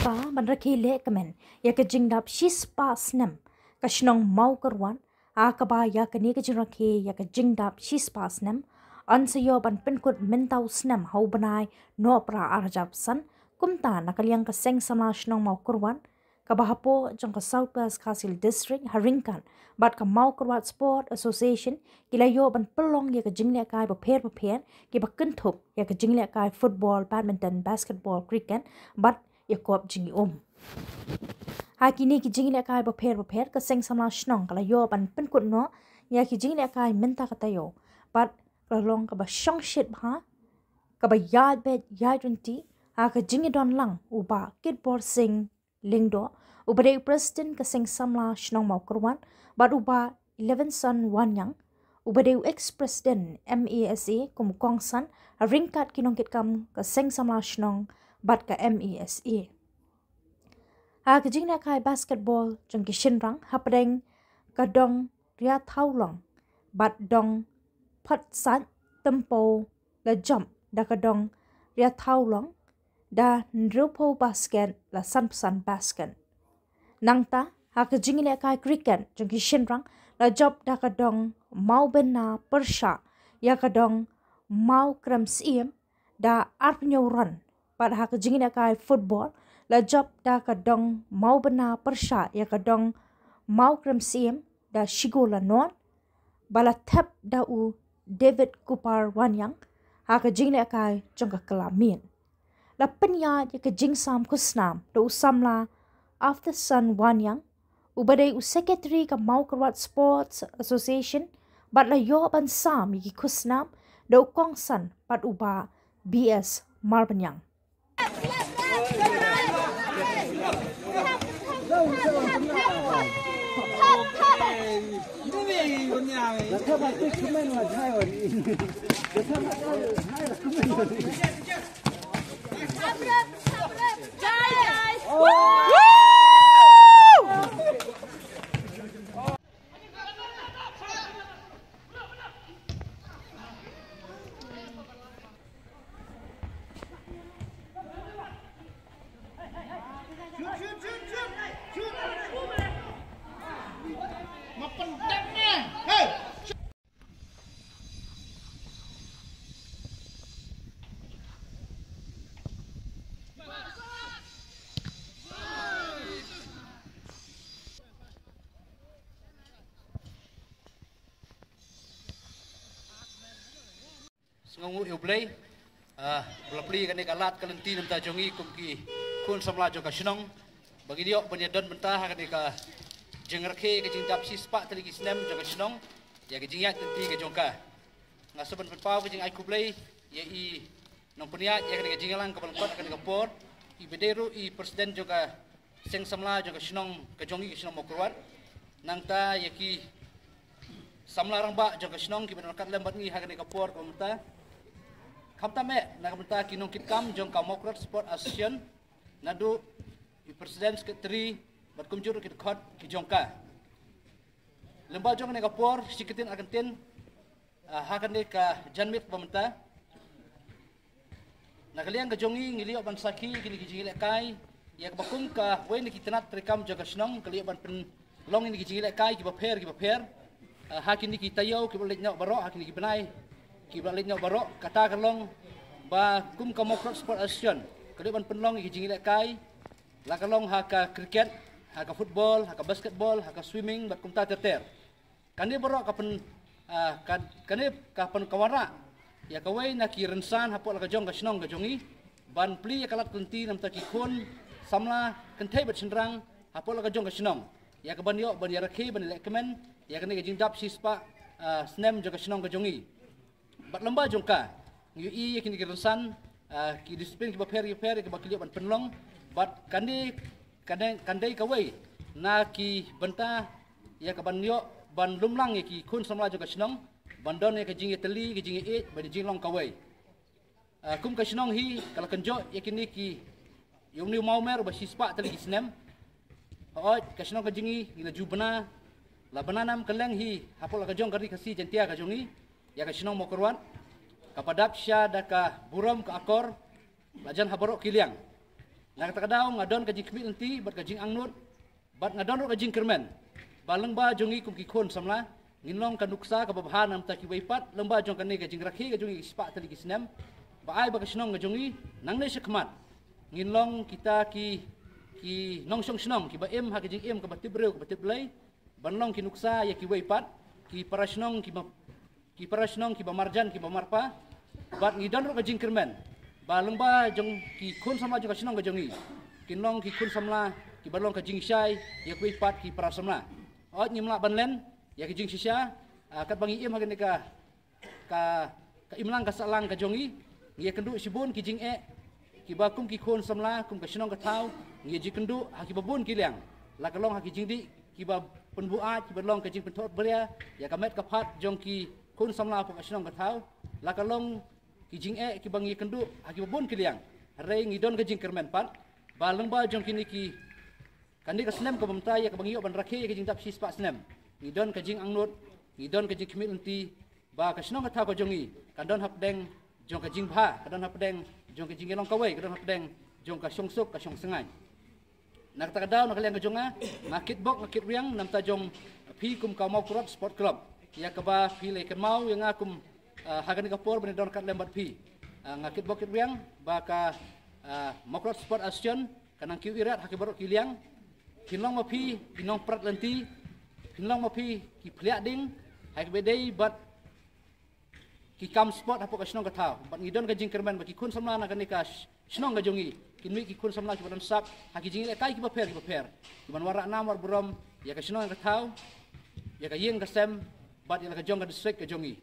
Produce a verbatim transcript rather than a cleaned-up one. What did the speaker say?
Ban rakhe lehkmen ïa ka jingdap shispah snem ka shnong Mawkyrwat, ha kaba ïa kane ka jingrakhe ïa ka jingdap shispah snem yn sa ïoh ban pynkut mynta u snem ha u bnai Nohprah arhajar arphew san. Kumta na ka liang ka Seng Samla Shnong Mawkyrwat kaba hapoh jong ka South West Khasi Hills District ha ryngkat bad ka Mawkyrwat Sport Association ki la ïoh ban pynlong ïa ka jinglehkai bapher bapher kiba kynthup ïa ka jinglehkai football, badminton, basketball, cricket bad ïa kop jingïaum. Ha kine ki jinglehkai bapher bapher ka Seng Samla Shnong ka la ïoh ban pynkut noh ïa ki jinglehkai mynta ka taïew bad ka la long kaba shongshit bha, kaba ïaid beit ïaid ryntih ha ka jingïadon lang u Bah Kitbor Singh Lyngdoh uba dei u President ka Seng Samla Shnong Mawkyrwat bad u Bah Elevenson Wanniang uba dei u ex-president M A S A kum u kongsan ha ryngkat ki nongkitkam ka Seng Samla Shnong bad ka M A S A. Ha ka jinglehkai basketball jong ki shynrang hapdeng ka dong Riathawlong bad dong Photsait Tympew la jop da ka dong Riathawlong da hynriewphew basket la sanphew san basket. Nangta ha ka jinglehkai cricket jong ki shynrang la jop da ka dong Mawbynna pyrshah ïa ka dong Mawkrem Syiem da arphew run bad ha ka jinglehkai football la jop da ka dong Mawbynna pyrshah ïa ka dong Mawkrem Syiem da shi gol la nod ba la thep da u David Kupar Wanniang ha ka jinglehkai jong ka kylla miet. La pynïaid ïa ka jingsam khusnam da u samla Afterson Wanniang uba dei u secretary ka Mawkyrwat Sports Association bad la ïoh ban sam ïa ki khusnam da u kongsan bad u Bah B S Marbaniang. Sngewnguh ïa U Blei, ah, ba la plie kane ka lad ka lynti na ka bynta jong ngi kum ki khun samla jong ka shnong ba ngin ïoh ban ïadon bynta ha kane ka jingrakhe ka jingdap shispah tylli ki snem jong ka shnong ïa ka jingïaid lynti ka jong ka. Nga sngewbha ban pynpaw ka jingai khublei ïa i nongpynïaid ïa kane ka jingïalang kaba lyngkot ha kane ka por, iba dei ruh i president jong ka Seng Samla jong ka shnong ka jong ngi ka shnong Mawkyrwat. Nangta ïa ki samla rangbah jong ka shnong kiba don ryngkat lem bad ngi ha kane ka por kaba mynta. Khamtam eh na ka bynta ki nongkitkam jong ka Mawkyrwat Sport Association, naduh i president, secretary bad kumjuh ruh ki dkhot ki jong ka. Lem bad jong kane ka por, shi kyntien ar kyntien, ah, ha kane ka janmiet kaba mynta. Na ka liang ka jong ngi ngi la ïoh ban sakhi kine ki jingïalehkai ïa kaba kum kawei na ki tnat treikam jong ka shnong ka la ïoh ban pynlong kine ki jingïalehkai kiba pher kiba pher. Ah, ha kine ki taïew kiba la leit noh baroh, ha kine ki bnai kiba la leit noh baroh, kata ka long ba kum ka Mawkyrwat Sport Association ka la ïoh ban pynlong ïa ki jingïalehkai la ka long ha ka cricket, ha ka football, ha ka basketball, ha ka swimming bad kumta ter ter. Kane baroh ka pyn, ah, ka, kane ka pynwanrah ïa kawei na ki rynsan hapoh la ka jong ka shnong ka jong ngi ban plie ïa ka lad ka lynti na ka bynta ki khun samla kynthei bad shynrang hapoh la ka jong ka shnong ïa kaban ïoh ban ïarakhe ban ïalehkmen ïa kane ka jingdap shispah, ah, snem jong ka shnong ka jong ngi. Bad lem bad jong ka ngi ïohi ïa kine ki rynsan, ah, ki discipline kiba pher kiba pher kiba ki la ïoh ban pynlong. Bad kane, kane, kan dei kawei na ki bynta ïa kaban ïoh ban lum lang ïa ki khun samla jong ka shnong ban don ïa ka jingïatylli, ka jingïaieit bad ka jinglong kawei. Ah, kum ka shnong hi ka la kynjoh ïa kine ki, ïa une u mawmer uba shispah tylli ki snem. Hooid, ka shnong ka jong ngi ngi la ju bna, la bna nam kylleng hi hapoh la ka jong ka Ri Khasi Jaiñtia ka jong ngi, ïa ka shnong Mawkyrwat. Kaba dap sha da ka burom ka akor, la jan ha baroh ki liang. Na kata ka daw nga don ka jingkhmih lynti bad ka jingangnud bad nga don ruh ka jingkyrmen ba lyngba jong ngi kum ki khun samla ngin long ka nuksa kaba bha namta kiwei pat lyngba jong kane ka jingrakhe ka jong ngi ki spah tylli ki snem, ba ai ba ka shnong ka jong ngi nangne shakhmat ngin long kita ki, ki nongshong shnong kiba im ha ka jingim kaba tip briew kaba tip Blei, ban long ki nuksa ïa kiwei pat ki para shnong kiba, ki para shnong kiba marjan kiba marpa. Bad ngi don ruh ka jingkyrmen ba lyngba jong ki khun samla jong ka shnong ka jong ngi kin long ki khun samla kiba long ka jingshai ïa kiwei pat ki para samla. Ot ngim lah ban len ïa ka jingshisha, ah, katba ngi im ha kane ka, ka, ka imlang ka sahlang ka jong ngi, ngi ïakynduh shibun ki jingeh kiba kum ki khun samla kum ka shnong ka thaw ngi ïa jingkynduh ha kiba bun ki liang, la ka long ha ki jingdih kiba pynbuaid kiba long ka jingpynthut bria ïa ka met ka phad jong ki khun samla hapoh ka shnong ka thaw, la ka long ki jingeh kiba ngi ïakynduh ha kiba bun ki liang. Hynrei ngi don ka jingkyrmen pat ba lyngba jong kine ki, kane ka snem kaba mynta ïa kaba ngi ïoh ban rakhe ïa ka jingdap shispah snem, ngi don ka jingangnud, ngi don ka jingkhmih lynti ba ka shnong ka thaw ka jong ngi kan don hapdeng jong ka jingbha, ka don hapdeng jong ka jingïalong kawei, ka don hapdeng jong ka shongsuk ka shongsngain. Na kata ka daw na ka liang ka jong nga, nga kitbok nga kitrwiang namta jong phi kum ka Mawkyrwat Sport Club ïa kaba phi la kynmaw ïa nga kum, ah, ha kane ka por ban ïadon ryngkat lem bad phi. Ah, nga kitbok kitrwiang ba ka, ah, Mawkyrwat Sport Association ka nang kiew irat ha ki baroh ki liang. Phin long ma phi ki nongprat lynti, phin long ma phi ki phliah ding ha kaba dei bad ki kam sport hapoh ka shnong ka thaw. Bad ngi don ka jingkyrmen ba ki khun samla na kane ka sh-, shnong ka jong ngi kin mih ki khun samla kiba don sap ha ki jingïalehkai kiba pher kiba pher, kiban wanrah nam wanrah burom ïa ka shnong ka thaw, ïa ka ïing ka sem bad ïa la ka jong ka district ka jong ngi.